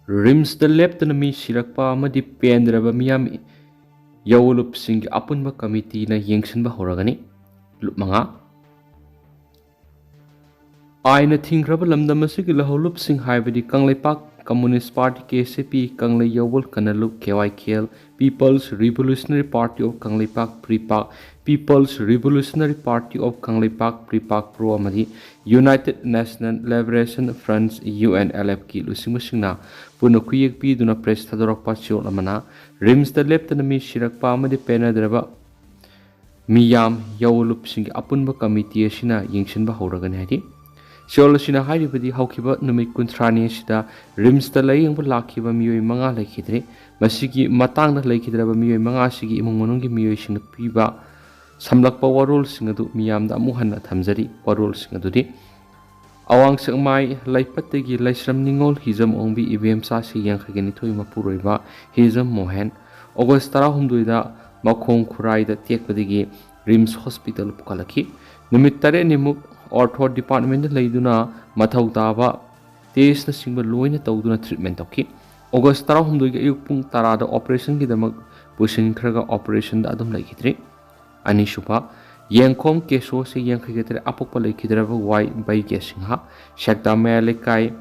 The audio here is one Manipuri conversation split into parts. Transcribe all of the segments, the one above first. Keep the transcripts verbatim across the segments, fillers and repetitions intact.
ꯔꯤꯝꯁꯇ ꯂꯦꯞꯇꯅ ꯃꯤ ꯁꯤꯔꯛꯄ ꯑꯃꯗꯤ ꯄꯦꯟꯗ꯭ꯔꯕ ꯃꯤꯌꯥꯝ ꯌꯧꯂꯨꯞꯁꯤꯡꯒꯤ ꯑꯄꯨꯟꯕ ꯀꯃꯤꯇꯤꯅ ꯌꯦꯡꯁꯤꯟꯕ ꯍꯧꯔꯒꯅꯤ꯫ ꯂꯨꯞ ꯃꯉꯥ꯫ ꯑꯥꯏꯟꯅ ꯊꯤꯡꯈ꯭ꯔꯕ ꯂꯝꯗꯝ ꯑꯁꯤꯒꯤ ꯂꯧꯍꯧꯂꯨꯞꯁꯤꯡ ꯍꯥꯏꯕꯗꯤ Kangleipak communist party, K S A P, Kanglei Yawol Kannalup, K Y K L, People's Revolutionary Party of Kangleipak, PREPAK, People's Revolutionary Party of Kangleipak, PREPAK pro ꯑꯃꯗꯤ United National Liberation Front, U N L ꯑꯦꯐꯀꯤ ꯂꯨꯆꯤꯡꯕꯁꯤꯡꯅ ꯄꯨꯟꯅ ꯈꯨꯌꯦꯛ ꯄꯤꯗꯨꯅ ꯄ꯭ꯔꯦꯁ ꯊꯥꯗꯣꯔꯛꯄ ꯆꯦꯔꯣꯜ ꯑꯃꯅ ꯔꯤꯝꯁꯇ ꯂꯦꯞꯇꯅ ꯃꯤ ꯁꯤꯔꯛꯄ ꯑꯃꯗꯤ ꯄꯦꯟꯅꯗ꯭ꯔꯕ ꯃꯤꯌꯥꯝ ꯌꯧꯂꯨꯞꯁꯤꯡꯒꯤ ꯑꯄꯨꯟꯕ ꯀꯃꯤꯇꯤ ꯑꯁꯤꯅ ꯌꯦꯡꯁꯤꯟꯕ ꯍꯧꯔꯒꯅꯤ ꯍꯥꯏꯔꯤ꯫ ꯆꯦꯔꯣꯜ ꯑꯁꯤꯅ ꯍꯥꯏꯔꯤꯕꯗꯤ ꯍꯧꯈꯤꯕ ꯅꯨꯃꯤꯠ ꯀꯨꯟꯊ꯭ꯔꯥꯅꯤ ꯑꯁꯤꯗ ꯔꯤꯝꯁꯇ ꯂꯥꯌꯦꯡꯕ ꯂꯥꯛꯈꯤꯕ ꯃꯤꯑꯣꯏ ꯃꯉꯥ ꯂꯩꯈꯤꯗ꯭ꯔꯦ꯫ ꯃꯁꯤꯒꯤ ꯃꯇꯥꯡꯗ ꯂꯩꯈꯤꯗ꯭ꯔꯕ ꯃꯤꯑꯣꯏ ꯃꯉꯥ ꯑꯁꯤꯒꯤ ꯏꯃꯨꯡ ꯃꯅꯨꯡꯒꯤ ꯃꯤꯑꯣꯏꯁꯤꯡꯅ ꯄꯤꯕ ꯁꯝꯂꯛꯄ ꯋꯥꯔꯣꯜꯁꯤꯡ ꯑꯗꯨ ꯃꯤꯌꯥꯝꯗ ꯑꯃꯨꯛ ꯍꯟꯅ ꯊꯝꯖꯔꯤ꯫ ꯋꯥꯔꯣꯜꯁꯤꯡ ꯑꯗꯨꯗꯤ ꯑꯋꯥꯡ ꯁꯦꯛꯃꯥꯏ ꯂꯩꯄꯠꯇꯒꯤ ꯂꯩꯁ꯭ꯔꯝ ꯅꯤꯉꯣꯜ, ꯍꯤꯖꯝ ꯑꯣꯡꯕꯤ, ꯏꯕꯦꯝꯆꯥ ꯁꯤ ꯌꯥꯡꯈꯩꯒ ꯅꯤꯊꯣꯏ ꯃꯄꯨꯔꯣꯏꯕ ꯍꯤꯖꯝ ꯃꯣꯍꯦꯟ, ꯑꯣꯒꯁ꯭ꯠ ꯇꯔꯥꯍꯨꯝꯗꯣꯏꯗ ꯃꯈꯣꯡ ꯈꯨꯔꯥꯏꯗ ꯇꯦꯛꯄꯗꯒꯤ ꯔꯤꯝꯁ ꯍꯣꯁꯄꯤꯇꯥꯜ ꯄꯨꯈꯠꯂꯛꯈꯤ꯫ ꯅꯨꯃꯤꯠ ꯇꯔꯦꯠꯅꯤꯃꯨꯛ ꯑꯣꯔꯊꯣ ꯗꯤꯄꯥꯔꯠꯃꯦꯟꯗ ꯂꯩꯗꯨꯅ ꯃꯊꯧ ꯇꯥꯕ ꯇꯦꯁꯅꯆꯤꯡꯕ ꯂꯣꯏꯅ ꯇꯧꯗꯨꯅ ꯇ꯭ꯔꯤꯠꯃꯦꯟ ꯇꯧꯈꯤ꯫ ꯑꯣꯒꯁ꯭ꯠ ꯇꯔꯥꯍꯨꯝꯗꯣꯏꯒꯤ ꯑꯌꯨꯛ ꯄꯨꯡ ꯇꯔꯥꯗ ꯑꯣꯄꯔꯦꯁꯟꯒꯤꯗꯃꯛ ꯄꯨꯁꯤꯟꯈ꯭ꯔꯒ ꯑꯣꯄꯔꯦꯁꯟꯗ ꯑꯗꯨꯝ ꯂꯩꯈꯤꯗ꯭ꯔꯤ꯫ ꯑꯅꯤꯁꯨꯕ, ꯌꯦꯡꯈꯣꯝ ꯀꯦꯁꯣꯁꯤ ꯌꯥꯡꯈꯩꯒ ꯇꯔꯦꯠ, ꯑꯄꯣꯛꯄ ꯂꯩꯈꯤꯗ꯭ꯔꯕ ꯋꯥꯏ ꯕꯩꯒ꯭ꯌ ꯁꯤꯡꯍ, ꯁꯦꯛꯇꯥ ꯃꯌꯥꯏ ꯂꯩꯀꯥꯏ,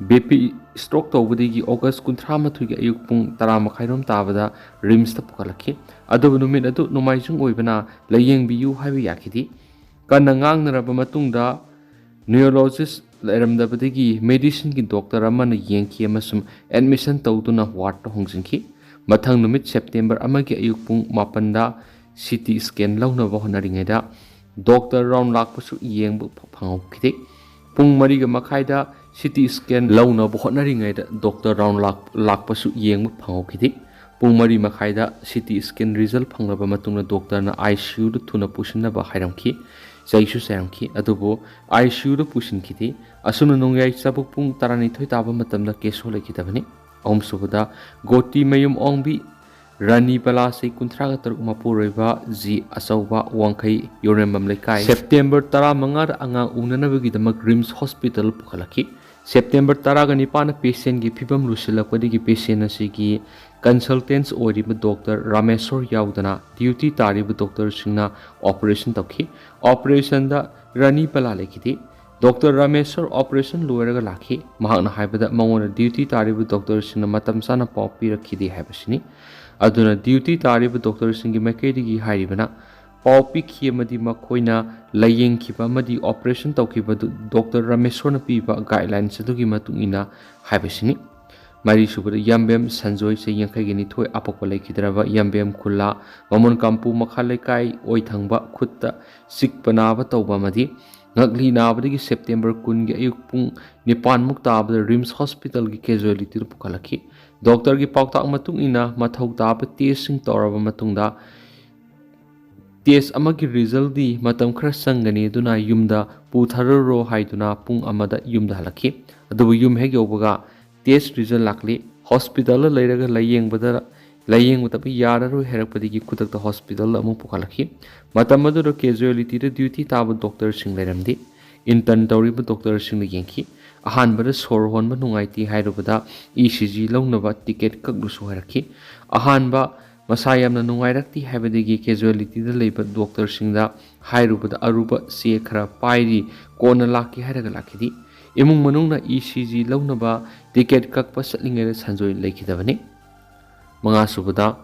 ꯕꯤ ꯄꯤ ꯁ꯭ꯇ꯭ꯔꯣꯛ ꯇꯧꯕꯗꯒꯤ ꯑꯣꯒꯁ꯭ꯠ ꯀꯨꯟꯊ꯭ꯔꯥ ꯃꯥꯊꯣꯏꯒꯤ ꯑꯌꯨꯛ ꯄꯨꯡ ꯇꯔꯥ ꯃꯈꯥꯏꯔꯣꯝ ꯇꯥꯕꯗ ꯔꯤꯝꯁꯇ ꯄꯨꯈꯠꯂꯛꯈꯤ꯫ ꯑꯗꯨꯕꯨ ꯅꯨꯃꯤꯠ ꯑꯗꯨ ꯅꯣꯡꯃꯥꯏꯖꯤꯡ ꯑꯣꯏꯕꯅ ꯂꯥꯌꯦꯡꯕꯤꯌꯨ ꯍꯥꯏꯕ ꯌꯥꯈꯤꯗꯦ꯫ ꯀꯟꯅ ꯉꯥꯡꯅꯔꯕ ꯃꯇꯨꯡꯗ ꯅ꯭ꯌꯨꯔꯣꯂꯣꯖꯤꯁ꯭ꯠ ꯂꯩꯔꯝꯗꯕꯗꯒꯤ ꯃꯦꯗꯤꯁꯤꯟꯒꯤ ꯗꯣꯛꯇꯔ ꯑꯃꯅ ꯌꯦꯡꯈꯤ ꯑꯃꯁꯨꯡ ꯑꯦꯗꯃꯤꯁꯟ ꯇꯧꯗꯨꯅ ꯋꯥꯔꯗꯇ ꯍꯣꯡꯖꯤꯟꯈꯤ꯫ ꯃꯊꯪ ꯅꯨꯃꯤꯠ ꯁꯦꯞꯇꯦꯝꯕꯔ ꯑꯃꯒꯤ ꯑꯌꯨꯛ ꯄꯨꯡ ꯃꯥꯄꯟꯗ ꯁꯤ ꯇꯤ ꯁ꯭ꯀꯦꯟ ꯂꯧꯅꯕ ꯍꯣꯠꯅꯔꯤꯉꯩꯗ ꯗꯣꯛꯇꯔ ꯔꯥꯎꯟ ꯂꯥꯛꯄꯁꯨ ꯌꯦꯡꯕ ꯐꯪꯍꯧꯈꯤꯗꯦ꯫ ꯄꯨꯡ ꯃꯔꯤꯒ ꯃꯈꯥꯏꯗ ꯁꯤ ꯇꯤ ꯁ꯭ꯀꯦꯟ ꯂꯧꯅꯕ ꯍꯣꯠꯅꯔꯤꯉꯩꯗ ꯗꯣꯛꯇꯔ ꯔꯥꯎꯟ ꯂꯥꯛ-, ꯂꯥꯛꯄꯁꯨ ꯌꯦꯡꯕ ꯐꯪꯍꯧꯈꯤꯗꯦ꯫ ꯄꯨꯡ ꯃꯔꯤ ꯃꯈꯥꯏꯗ ꯁꯤ ꯇꯤ ꯁ꯭ꯀꯦꯟ ꯔꯤꯖꯜ ꯐꯪꯂꯕ ꯃꯇꯨꯡꯗ ꯗꯣꯛꯇꯔꯅ ꯑꯥꯏ ꯁꯤ ꯌꯨꯗ ꯊꯨꯅ ꯄꯨꯁꯤꯟꯅꯕ ꯍꯥꯏꯔꯝꯈꯤ꯫ ꯆꯩꯁꯨ ꯆꯩꯔꯝꯈꯤ꯫ ꯑꯗꯨꯕꯨ ꯑꯥꯏ ꯁꯤ ꯌꯨꯗ ꯄꯨꯁꯤꯟꯈꯤꯗꯦ꯫ ꯑꯁꯨꯝꯅ ꯅꯣꯡꯌꯥꯏ ꯆꯕꯨꯛ ꯄꯨꯡ ꯇꯔꯥꯅꯤꯊꯣꯏ ꯇꯥꯕ ꯃꯇꯝꯗ ꯀꯦꯁꯣ ꯂꯩꯈꯤꯗꯕꯅꯤ꯫ ꯑꯍꯨꯝꯁꯨꯕꯗ ꯒꯣꯇꯤꯃꯌꯨꯝ ꯑꯣꯡꯕꯤ ꯔꯥꯅꯤ ꯕꯂꯥ, ꯆꯍꯤ ꯀꯨꯟꯊ꯭ꯔꯥꯒ ꯇꯔꯨꯛ ꯃꯄꯨꯔꯣꯏꯕ ꯖꯤ ꯑꯆꯧꯕ, ꯋꯥꯡꯈꯩ, ꯌꯣꯔꯦꯝꯕꯝ ꯂꯩꯀꯥꯏ꯫ ꯁꯦꯞꯇꯦꯝꯕꯔ ꯇꯔꯥꯃꯉꯥꯗ ꯑꯉꯥꯡ ꯎꯅꯅꯕꯒꯤꯗꯃꯛ ꯔꯤꯝꯁ ꯍꯣꯁꯄꯤꯇꯥꯜ ꯄꯨꯈꯠꯂꯛꯈꯤ꯫ ꯁꯦꯞꯇꯦꯝꯕꯔ ꯇꯔꯥꯒ ꯅꯤꯄꯥꯟꯗ ꯄꯦꯁꯦꯟꯒꯤ ꯐꯤꯕꯝ ꯂꯨꯁꯤꯜꯂꯛꯄꯗꯒꯤ ꯄꯦꯁꯦꯟ ꯑꯁꯤꯒꯤ ꯀꯟꯁꯜꯇꯦꯟꯁ ꯑꯣꯏꯔꯤꯕ ꯗꯣꯛꯇꯔ ꯔꯥꯃꯦꯁꯣꯔ ꯌꯥꯎꯗꯅ ꯗ꯭ꯌꯨꯇꯤ ꯇꯥꯔꯤꯕ ꯗꯣꯛꯇꯔꯁꯤꯡꯅ ꯑꯣꯄꯔꯦꯁꯟ ꯇꯧꯈꯤ꯫ ꯑꯣꯄꯔꯦꯁꯟꯗ ꯔꯥꯅꯤ ꯕꯂꯥ ꯂꯩꯈꯤꯗꯦ꯫ ꯗꯣꯛꯇꯔ ꯔꯥꯃꯦꯁꯣꯔ ꯑꯣꯄꯔꯦꯁꯟ ꯂꯣꯏꯔꯒ ꯂꯥꯛꯈꯤ꯫ ꯃꯍꯥꯛꯅ ꯍꯥꯏꯕꯗ ꯃꯉꯣꯟꯗ ꯗ꯭ꯌꯨꯇꯤ ꯇꯥꯔꯤꯕ ꯗꯣꯛꯇꯔꯁꯤꯡꯅ ꯃꯇꯝ ꯆꯥꯅ ꯄꯥꯎ ꯄꯤꯔꯛꯈꯤꯗꯦ ꯍꯥꯏꯕꯁꯤꯅꯤ꯫ ꯑꯗꯨꯅ ꯗ꯭ꯌꯨꯇꯤ ꯇꯥꯔꯤꯕ ꯗꯣꯛꯇꯔꯁꯤꯡꯒꯤ ꯃꯥꯏꯀꯩꯗꯒꯤ ꯍꯥꯏꯔꯤꯕꯅ ꯄꯥꯎ ꯄꯤꯈꯤ ꯑꯃꯗꯤ ꯃꯈꯣꯏꯅ ꯂꯥꯌꯦꯡꯈꯤꯕ ꯑꯃꯗꯤ ꯑꯣꯄꯔꯦꯁꯟ ꯇꯧꯈꯤꯕ ꯑꯗꯨ ꯗꯣꯛꯇꯔ ꯔꯥꯃꯦꯁꯣꯔꯅ ꯄꯤꯕ ꯒꯥꯏꯗꯂꯥꯏꯟꯁ ꯑꯗꯨꯒꯤ ꯃꯇꯨꯡ ꯏꯟꯅ ꯍꯥꯏꯕꯁꯤꯅꯤ꯫ ꯃꯔꯤꯁꯨꯕꯗ ꯌꯥꯝꯕꯦꯝ ꯁꯟꯖꯣꯏ, ꯆꯍꯤ ꯌꯥꯡꯈꯩꯒ ꯅꯤꯊꯣꯏ, ꯑꯄꯣꯛꯄ ꯂꯩꯈꯤꯗ꯭ꯔꯕ ꯌꯥꯝꯕꯦꯝ ꯈꯨꯜꯂꯥ, ꯃꯃꯣꯟ ꯀꯥꯡꯄꯨ ꯃꯈꯥ ꯂꯩꯀꯥꯏ ꯑꯣꯏ ꯊꯪꯕ ꯈꯨꯠꯇ ꯆꯤꯛꯄ ꯅꯥꯕ ꯇꯧꯕ ꯑꯃꯗꯤ ꯉꯛꯂꯤ ꯅꯥꯕꯗꯒꯤ ꯁꯦꯞꯇꯦꯝꯕꯔ ꯀꯨꯟꯒꯤ ꯑꯌꯨꯛ ꯄꯨꯡ ꯅꯤꯄꯥꯟꯃꯨꯛ ꯇꯥꯕꯗ ꯔꯤꯝꯁ ꯍꯣꯁꯄꯤꯇꯥꯜꯒꯤ ꯀꯦꯖꯨꯋꯦꯂꯤꯇꯤꯗ ꯄꯨꯈꯠꯂꯛꯈꯤ꯫ ꯗꯣꯛꯇꯔꯒꯤ ꯄꯥꯎꯇꯥꯛ ꯃꯇꯨꯡ ꯏꯟꯅ ꯃꯊꯧ ꯇꯥꯕ ꯇꯦꯁꯁꯤꯡ ꯇꯧꯔꯕ ꯃꯇꯨꯡꯗ ꯇꯦꯁ ꯑꯃꯒꯤ ꯔꯤꯖꯜꯗꯤ ꯃꯇꯝ ꯈꯔ ꯆꯪꯒꯅꯤ, ꯑꯗꯨꯅ ꯌꯨꯝꯗ ꯄꯨꯊꯔꯨꯔꯣ ꯍꯥꯏꯗꯨꯅ ꯄꯨꯡ ꯑꯃꯗ ꯌꯨꯝꯗ ꯍꯜꯂꯛꯈꯤ꯫ ꯑꯗꯨꯕꯨ ꯌꯨꯝ ꯍꯦꯛ ꯌꯧꯕꯒ ꯇꯦꯁ ꯔꯤꯖꯜ ꯂꯥꯛꯂꯤ꯫ ꯍꯣꯁꯄꯤꯇꯥꯜꯗ ꯂꯩꯔꯒ ꯂꯥꯌꯦꯡꯕꯗ, ꯂꯥꯌꯦꯡꯕꯗ ꯌꯥꯔꯔꯣꯏ ꯍꯥꯏꯔꯛꯄꯗꯒꯤ ꯈꯨꯗꯛꯇ ꯍꯣꯁꯄꯤꯇꯥꯜꯗ ꯑꯃꯨꯛ ꯄꯨꯈꯠꯂꯛꯈꯤ꯫ ꯃꯇꯝ ꯑꯗꯨꯗ ꯀꯦꯖꯨꯋꯦꯂꯤꯇꯤꯗ ꯗ꯭ꯌꯨꯇꯤ ꯇꯥꯕ ꯗꯣꯛꯇꯔꯁꯤꯡ ꯂꯩꯔꯝꯗꯦ꯫ ꯏꯟꯇꯔꯟ ꯇꯧꯔꯤꯕ ꯗꯣꯛꯇꯔꯁꯤꯡꯅ ꯌꯦꯡꯈꯤ꯫ ꯑꯍꯥꯟꯕꯗ ꯁꯣꯔ ꯍꯣꯟꯕ ꯅꯨꯡꯉꯥꯏꯇꯦ ꯍꯥꯏꯔꯨꯕꯗ ꯏ ꯁꯤ ꯖꯤ ꯂꯧꯅꯕ ꯇꯤꯀꯦꯠ ꯀꯛꯂꯨꯁꯨ ꯍꯥꯏꯔꯛꯈꯤ꯫ ꯑꯍꯥꯟꯕ ꯃꯁꯥ ꯌꯥꯝꯅ ꯅꯨꯡꯉꯥꯏꯔꯛꯇꯦ ꯍꯥꯏꯕꯗꯒꯤ ꯀꯦꯖꯨꯋꯦꯂꯤꯇꯤꯗ ꯂꯩꯕ ꯗꯣꯛꯇꯔꯁꯤꯡꯗ ꯍꯥꯏꯔꯨꯕꯗ ꯑꯔꯨꯕ ꯆꯦ ꯈꯔ ꯄꯥꯏꯔꯤ, ꯀꯣꯟꯅ ꯂꯥꯛꯀꯦ ꯍꯥꯏꯔꯒ ꯂꯥꯛꯈꯤꯗꯦ꯫ ꯏꯃꯨꯡ ꯃꯅꯨꯡꯅ ꯏ ꯁꯤ ꯖꯤ ꯂꯧꯅꯕ ꯇꯤꯀꯦꯠ ꯀꯛꯄ ꯆꯠꯂꯤꯉꯩꯗ ꯁꯟꯖꯣꯏ ꯂꯩꯈꯤꯗꯕꯅꯤ꯫ ꯃꯉꯥꯁꯨꯕꯗ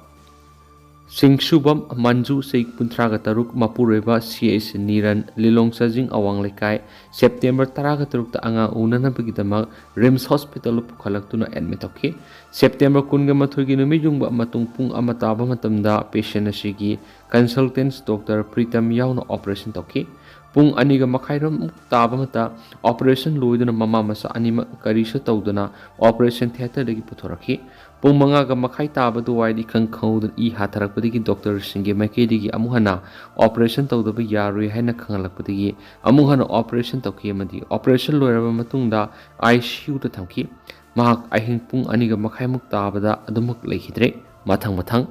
ꯁꯤꯡꯁꯨꯕꯝ ꯃꯟꯖꯨ, ꯆꯍꯤ ꯀꯨꯟꯊ꯭ꯔꯥꯒ ꯇꯔꯨꯛ, ꯃꯄꯨꯔꯣꯏꯕ ꯁꯤ ꯑꯩꯆ ꯅꯤꯔꯟ, ꯂꯤꯂꯣꯡ ꯆꯥꯖꯤꯡ ꯑꯋꯥꯡ ꯂꯩꯀꯥꯏ, ꯁꯦꯞꯇꯦꯝꯕꯔ ꯇꯔꯥꯒ ꯇꯔꯨꯛꯇ ꯑꯉꯥꯡ ꯎꯅꯅꯕꯒꯤꯗꯃꯛ ꯔꯤꯝꯁ ꯍꯣꯁꯄꯤꯇꯥꯜꯗ ꯄꯨꯈꯠꯂꯛꯇꯨꯅ ꯑꯦꯗꯃꯤꯠ ꯇꯧꯈꯤ꯫ ꯁꯦꯞꯇꯦꯝꯕꯔ ꯀꯨꯟꯒ ꯃꯥꯊꯣꯏꯒꯤ ꯅꯨꯃꯤꯠ ꯌꯨꯡꯕ ꯃꯇꯨꯡ ꯄꯨꯡ ꯑꯃ ꯇꯥꯕ ꯃꯇꯝꯗ ꯄꯦꯁꯦꯟ ꯑꯁꯤꯒꯤ ꯀꯟꯁꯜꯇꯦꯟꯁ ꯗꯣꯛꯇꯔ ꯄ꯭ꯔꯤꯇꯝ ꯌꯥꯎꯅ ꯑꯣꯄꯔꯦꯁꯟ ꯇꯧꯈꯤ꯫ ꯄꯨꯡ ꯑꯅꯤꯒ ꯃꯈꯥꯏꯔꯣꯝ ꯇꯥꯕ ꯃꯇꯝ ꯑꯣꯄꯔꯦꯁꯟ ꯂꯣꯏꯗꯨꯅ ꯃꯃꯥ ꯃꯆꯥ ꯑꯅꯤꯃꯛ ꯀꯔꯤꯁꯨ ꯇꯧꯗꯅ ꯑꯣꯄꯔꯦꯁꯟ ꯊꯤꯌꯦꯇꯔꯗꯒꯤ ꯄꯨꯊꯣꯔꯛꯈꯤ꯫ ꯄꯨꯡ ꯃꯉꯥꯒ ꯃꯈꯥꯏ ꯇꯥꯕ ꯑꯗꯨꯋꯥꯏꯗ ꯏꯈꯪ ꯈꯪꯍꯧꯗꯅ ꯏ ꯍꯥꯊꯔꯛꯄꯗꯒꯤ ꯗꯣꯛꯇꯔꯁꯤꯡꯒꯤ ꯃꯥꯏꯀꯩꯗꯒꯤ ꯑꯃꯨꯛ ꯍꯟꯅ ꯑꯣꯄꯔꯦꯁꯟ ꯇꯧꯗꯕ ꯌꯥꯔꯣꯏ ꯍꯥꯏꯅ ꯈꯪꯍꯜꯂꯛꯄꯗꯒꯤ ꯑꯃꯨꯛ ꯍꯟꯅ ꯑꯣꯄꯔꯦꯁꯟ ꯇꯧꯈꯤ ꯑꯃꯗꯤ ꯑꯣꯄꯔꯦꯁꯟ ꯂꯣꯏꯔꯕ ꯃꯇꯨꯡꯗ ꯑꯥꯏ ꯁꯤ ꯌꯨꯗ ꯊꯝꯈꯤ꯫ ꯃꯍꯥꯛ ꯑꯍꯤꯡ ꯄꯨꯡ ꯑꯅꯤꯒ ꯃꯈꯥꯏꯃꯨꯛ ꯇꯥꯕꯗ ꯑꯗꯨꯃꯛ ꯂꯩꯈꯤꯗ꯭ꯔꯦ꯫ ꯃꯊꯪ ꯃꯊꯪ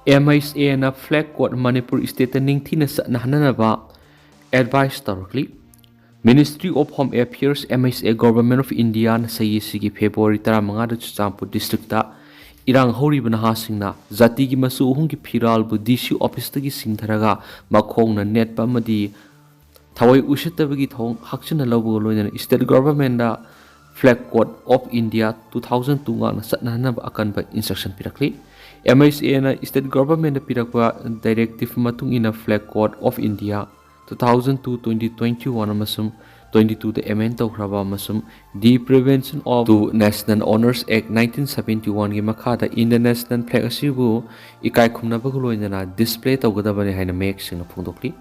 ꯑꯦꯝ ꯑꯩꯆ ꯑꯦꯅ ꯐ꯭ꯂꯦꯛ ꯀꯣꯠ ꯃꯅꯤꯄꯨꯔ ꯁ꯭ꯇꯦꯠꯇ ꯅꯤꯡꯊꯤꯅ ꯆꯠꯅꯍꯟꯅꯅꯕ ꯑꯦꯗꯚꯥꯏꯁ ꯇꯧꯔꯛꯂꯤ꯫ Ministry of Home Affairs, M H A, Government of Indiaꯅ ꯆꯍꯤ ꯑꯁꯤꯒꯤ February ꯇꯔꯥꯃꯉꯥꯗ ꯆꯨꯔꯆꯥꯟꯄꯨꯔ districtꯇ ꯏꯔꯥꯡ ꯍꯧꯔꯤꯕ ꯅꯍꯥꯁꯤꯡꯅ ꯖꯥꯇꯤꯒꯤ ꯃꯆꯨ ꯑꯍꯨꯝꯒꯤ ꯐꯤꯔꯥꯜꯕꯨ D C officeꯇꯒꯤ ꯆꯤꯡꯊꯔꯒ ꯃꯈꯣꯡꯅ ꯅꯦꯠꯄ ꯑꯃꯗꯤ ꯊꯑꯣꯏ ꯎꯁꯤꯠꯇꯕꯒꯤ ꯊꯧꯑꯣꯡ ꯍꯛꯆꯤꯟꯅ ꯂꯧꯕꯒ ꯂꯣꯏꯅꯅ state governmentꯗ Flag Code of India two thousand two ꯉꯥꯛꯅ ꯆꯠꯅꯍꯟꯅꯕ ꯑꯀꯟꯕ instruction ꯄꯤꯔꯛꯂꯤ꯫ M H Aꯅ state governmentꯗ ꯄꯤꯔꯛꯄ directive ꯃꯇꯨꯡ ꯏꯟꯅ Flag Code of India two thousand two, twenty twenty-one ꯑꯃꯁꯨꯡ twenty-twoꯗ amend ꯇꯧꯈ꯭ꯔꯕ ꯑꯃꯁꯨꯡ The Prevention of to National Honours Act nineteen seventy-oneꯒꯤ ꯃꯈꯥꯗ Indian national flag ꯑꯁꯤꯕꯨ ꯏꯀꯥꯏ ꯈꯨꯝꯅꯕꯒ ꯂꯣꯏꯅꯅ display ꯇꯧꯒꯗꯕꯅꯤ ꯍꯥꯏꯅ ꯃꯌꯦꯛ ꯁꯦꯡꯅ ꯐꯣꯡꯗꯣꯛꯂꯤ꯫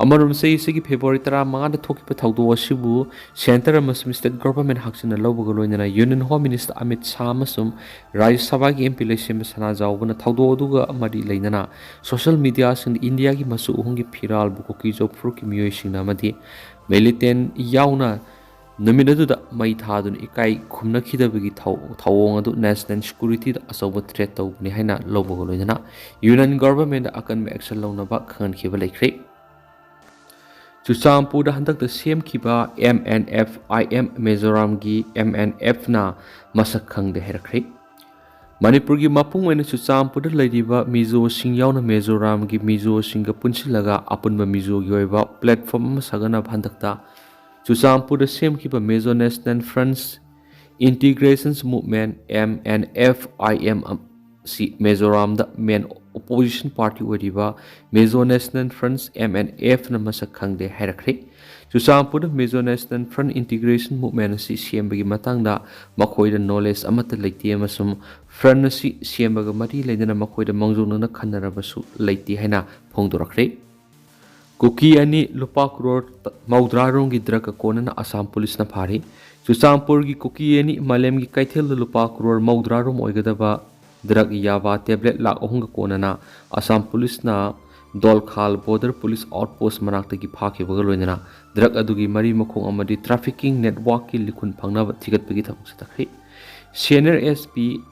ꯑꯃꯔꯣꯝ, ꯆꯍꯤ ꯑꯁꯤꯒꯤ February ꯇꯔꯥꯃꯉꯥꯗ ꯊꯣꯛꯈꯤꯕ ꯊꯧꯗꯣꯛ ꯑꯁꯤꯕꯨ centre ꯑꯃꯁꯨꯡ state government ꯍꯛꯆꯤꯟꯅ ꯂꯧꯕꯒ ꯂꯣꯏꯅꯅ Union Home Minister Amit Shah ꯑꯃꯁꯨꯡ ꯔꯥꯖ꯭ꯌ ꯁꯚꯥꯒꯤ M P ꯂꯩꯁꯦꯝꯕ ꯁꯅꯥꯖꯥꯎꯕꯅ ꯊꯧꯗꯣꯛ ꯑꯗꯨꯒ ꯃꯔꯤ ꯂꯩꯅꯅ social mediaꯁꯤꯡꯗ ꯏꯟꯗꯤꯌꯥꯒꯤ ꯃꯆꯨ ꯑꯍꯨꯝꯒꯤ ꯐꯤꯔꯥꯜꯕꯨ ꯀꯨꯀꯤꯖꯣ ꯐꯨꯔꯨꯞꯀꯤ ꯃꯤꯑꯣꯏꯁꯤꯡꯅ ꯑꯃꯗꯤ militant ꯌꯥꯎꯅ ꯅꯨꯃꯤꯠ ꯑꯗꯨꯗ ꯃꯩ ꯊꯥꯗꯨꯅ ꯏꯀꯥꯏ ꯈꯨꯝꯅꯈꯤꯗꯕꯒꯤ ꯊꯧ-, ꯊꯧꯑꯣꯡ ꯑꯗꯨ national securityꯗ ꯑꯆꯧꯕ threat ꯇꯧꯕꯅꯤ ꯍꯥꯏꯅ ꯂꯧꯕꯒ ꯂꯣꯏꯅꯅ Union governmentꯗ ꯑꯀꯟꯕ action ꯂꯧꯅꯕ ꯈꯪꯍꯟꯈꯤꯕ ꯂꯩꯈ꯭ꯔꯦ꯫ ꯆꯨꯔꯆꯥꯟꯄꯨꯔꯗ ꯍꯟꯗꯛꯇ ꯁꯦꯝꯈꯤꯕ M N F I M ꯃꯤꯖꯣꯔꯥꯝꯒꯤ M N Fꯅ ꯃꯁꯛ ꯈꯪꯗꯦ ꯍꯥꯏꯔꯛꯈ꯭ꯔꯦ꯫ ꯃꯅꯤꯄꯨꯔꯒꯤ ꯃꯄꯨꯡ ꯑꯣꯏꯅ ꯆꯨꯔꯆꯥꯟꯄꯨꯔꯗ ꯂꯩꯔꯤꯕ ꯃꯤꯖꯣꯁꯤꯡ ꯌꯥꯎꯅ ꯃꯤꯖꯣꯔꯥꯝꯒꯤ ꯃꯤꯖꯣꯁꯤꯡꯒ ꯄꯨꯟꯁꯤꯜꯂꯒ ꯑꯄꯨꯟꯕ ꯃꯤꯖꯣꯒꯤ ꯑꯣꯏꯕ platform ꯑꯃ ꯁꯥꯒꯠꯅꯕ ꯍꯟꯗꯛꯇ ꯆꯨꯔꯆꯥꯟꯄꯨꯔꯗ ꯁꯦꯝꯈꯤꯕ Mizo National Front's Integration Movement, M N F I M, ꯑꯁꯤ ꯃꯤꯖꯣꯔꯥꯝꯗ main opposition party ꯑꯣꯏꯔꯤꯕ Mizo National Front's M N Fꯅ ꯃꯁꯛ ꯈꯪꯗꯦ ꯍꯥꯏꯔꯛꯈ꯭ꯔꯦ꯫ ꯆꯨꯔꯆꯥꯟꯄꯨꯔꯗ Mizo National Front Integration Movement ꯑꯁꯤ ꯁꯦꯝꯕꯒꯤ ꯃꯇꯥꯡꯗ ꯃꯈꯣꯏꯗ knowledge ꯑꯃꯠꯇ ꯂꯩꯇꯦ ꯑꯃꯁꯨꯡ front ꯑꯁꯤ ꯁꯦꯝꯕꯒ ꯃꯔꯤ ꯂꯩꯅꯅ ꯃꯈꯣꯏꯗ ꯃꯥꯡꯖꯧꯅꯅ ꯈꯟꯅꯔꯕꯁꯨ ꯂꯩꯇꯦ ꯍꯥꯏꯅ ꯐꯣꯡꯗꯣꯔꯛꯈ꯭ꯔꯦ꯫ ꯀꯨꯀꯤ ꯑꯅꯤ ꯂꯨꯄꯥ ꯀ꯭ꯔꯣꯔ ꯃꯧꯗ꯭ꯔꯥ ꯔꯣꯝꯒꯤ drugꯀ ꯀꯣꯟꯅꯅ ꯑꯁꯥꯝ ꯄꯨꯂꯤꯁꯅ ꯐꯥꯔꯤ꯫ ꯆꯨꯔꯆꯥꯟꯄꯨꯔꯒꯤ ꯀꯨꯀꯤ ꯑꯅꯤ ꯃꯥꯂꯦꯝꯒꯤ ꯀꯩꯊꯦꯜꯗ ꯂꯨꯄꯥ ꯀ꯭ꯔꯣꯔ ꯃꯧꯗ꯭ꯔꯥ ꯔꯣꯝ ꯑꯣꯏꯒꯗꯕ drug ꯌꯥꯕꯥ tablet ꯂꯥꯈ ꯑꯍꯨꯝꯒ ꯀꯣꯟꯅꯅ ꯑꯁꯥꯝ ꯄꯨꯂꯤꯁꯅ ꯗꯣꯜꯈꯥꯜ border police outpost ꯃꯅꯥꯛꯇꯒꯤ ꯐꯥꯈꯤꯕꯒ ꯂꯣꯏꯅꯅ drug ꯑꯗꯨꯒꯤ ꯃꯔꯤ ꯃꯈꯣꯡ ꯑꯃꯗꯤ trafficking networkꯀꯤ ꯂꯤꯈꯨꯟ ꯐꯪꯅꯕ ꯊꯤꯒꯠꯄꯒꯤ ꯊꯕꯛ ꯆꯠꯊꯈ꯭ꯔꯤ꯫ Senior S P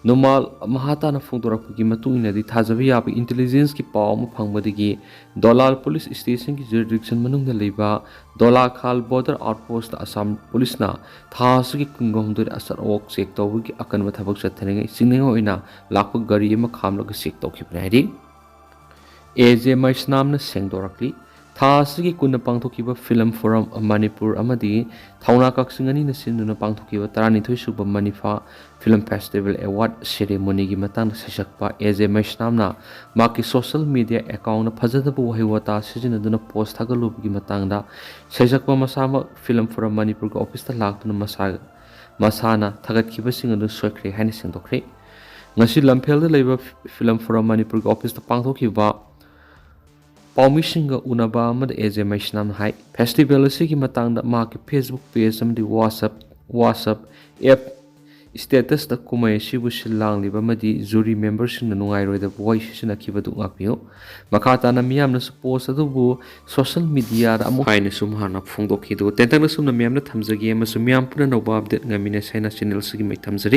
ꯅꯨꯃꯥꯜ ꯃꯍꯥꯇꯥꯅ ꯐꯣꯡꯗꯣꯔꯛꯄꯒꯤ ꯃꯇꯨꯡ ꯏꯟꯅꯗꯤ, ꯊꯥꯖꯕ ꯌꯥꯕ intelligence ꯀꯤ ꯄꯥꯎ ꯑꯃ ꯐꯪꯕꯗꯒꯤ ꯗꯣꯂꯥꯜ police station ꯒꯤ jurisdiction ꯃꯅꯨꯡꯗ ꯂꯩꯕ ꯗꯣꯂꯥꯈꯥꯜ border outpost ꯇ ꯑꯁꯥꯝ police ꯅ ꯊꯥ ꯑꯁꯤꯒꯤ ꯀꯨꯟꯒ ꯍꯨꯝꯗꯣꯏꯗ ꯑꯆꯠ ꯑꯋꯣꯛ check ꯇꯧꯕꯒꯤ ꯑꯀꯟꯕ ꯊꯕꯛ ꯆꯠꯊꯔꯤꯉꯩ ꯆꯤꯡꯅꯩ ꯑꯣꯏꯅ ꯂꯥꯛꯄ ꯒꯥꯔꯤ ꯑꯃ ꯈꯥꯝꯂꯒ check ꯇꯧꯈꯤꯕꯅꯤ ꯍꯥꯏꯔꯤ꯫ ꯑꯦ ꯖꯦ ꯃꯩꯁꯅꯥꯝꯅ ꯁꯦꯡꯗꯣꯔꯛꯂꯤ꯫ ꯊꯥ ꯑꯁꯤꯒꯤ ꯀꯨꯟꯗ ꯄꯥꯡꯊꯣꯛꯈꯤꯕ Film Forum ꯃꯅꯤꯄꯨꯔ ꯑꯃꯗꯤ ꯊꯧꯅꯥ ꯀꯛꯆꯤꯡ ꯑꯅꯤꯅ ꯁꯤꯟꯗꯨꯅ ꯄꯥꯡꯊꯣꯛꯈꯤꯕ ꯇꯔꯥꯅꯤꯊꯣꯏ ꯁꯨꯕ ꯃꯅꯤꯐꯥ Film Festival Award ceremony ꯒꯤ ꯃꯇꯥꯡꯗ ꯁꯩꯁꯛꯄ ꯑꯦ ꯖꯦ ꯃꯩꯁꯅꯥꯝꯅ ꯃꯍꯥꯛꯀꯤ social media account ꯇ ꯐꯖꯗꯕ ꯋꯥꯍꯩ ꯋꯥꯇꯥ ꯁꯤꯖꯤꯟꯅꯗꯨꯅ post ꯊꯥꯒꯠꯂꯨꯕꯒꯤ ꯃꯇꯥꯡꯗ ꯁꯩꯁꯛꯄ ꯃꯁꯥꯃꯛ Film Forum ꯃꯅꯤꯄꯨꯔꯒꯤ office ꯇ ꯂꯥꯛꯇꯨꯅ ꯃꯁꯥ, ꯃꯁꯥꯅ ꯊꯥꯒꯠꯈꯤꯕꯁꯤꯡ ꯑꯗꯨ ꯁꯣꯏꯈ꯭ꯔꯦ ꯍꯥꯏꯅ ꯁꯦꯡꯗꯣꯛꯈ꯭ꯔꯦ꯫ ꯉꯁꯤ ꯂꯝꯐꯦꯜꯗ ꯂꯩꯕ Film Forum ꯃꯅꯤꯄꯨꯔꯒꯤ office ꯇ ꯄꯥꯡꯊꯣꯛꯈꯤꯕ ꯄꯥꯎꯃꯤꯁꯤꯡꯒ ꯎꯅꯕ ꯑꯃꯗ ꯑꯦ ꯖꯦ ꯃꯩꯁꯅꯥꯝꯅ ꯍꯥꯏ, festival ꯑꯁꯤꯒꯤ ꯃꯇꯥꯡꯗ ꯃꯍꯥꯛꯀꯤ Facebook page ꯑꯃꯗꯤ WhatsApp, WhatsApp app status ꯇ ꯀꯨꯝꯍꯩ ꯑꯁꯤꯕꯨ ꯁꯤꯜ ꯂꯥꯡꯂꯤꯕ ꯑꯃꯗꯤ jury member ꯁꯤꯡꯅ ꯅꯨꯡꯉꯥꯏꯔꯣꯏꯗꯕ ꯋꯥꯍꯩ ꯁꯤꯖꯤꯟꯅꯈꯤꯕꯗꯨ ꯉꯥꯛꯄꯤꯌꯨ꯫ ꯃꯈꯥ ꯇꯥꯅ ꯃꯤꯌꯥꯝꯅꯁꯨ post ꯑꯗꯨꯕꯨ social media ꯗ ꯑꯃꯨꯛ ꯍꯥꯏꯅꯁꯨ ꯃꯍꯥꯛꯅ ꯐꯣꯡꯗꯣꯛꯈꯤ꯫ ꯑꯗꯨꯒ ꯇꯦꯟꯇꯛꯅ ꯁꯨꯝꯅ ꯃꯌꯥꯝꯅ ꯊꯝꯖꯒꯦ ꯑꯃꯁꯨꯡ ꯃꯤꯌꯥꯝ ꯄꯨꯝꯅ ꯑꯅꯧꯕ update ꯉꯥꯏꯃꯤꯟꯅꯁꯦ ꯍꯥꯏꯅ channel ꯑꯁꯤꯒꯤ ꯃꯥꯏ ꯊꯝꯖꯔꯤ꯫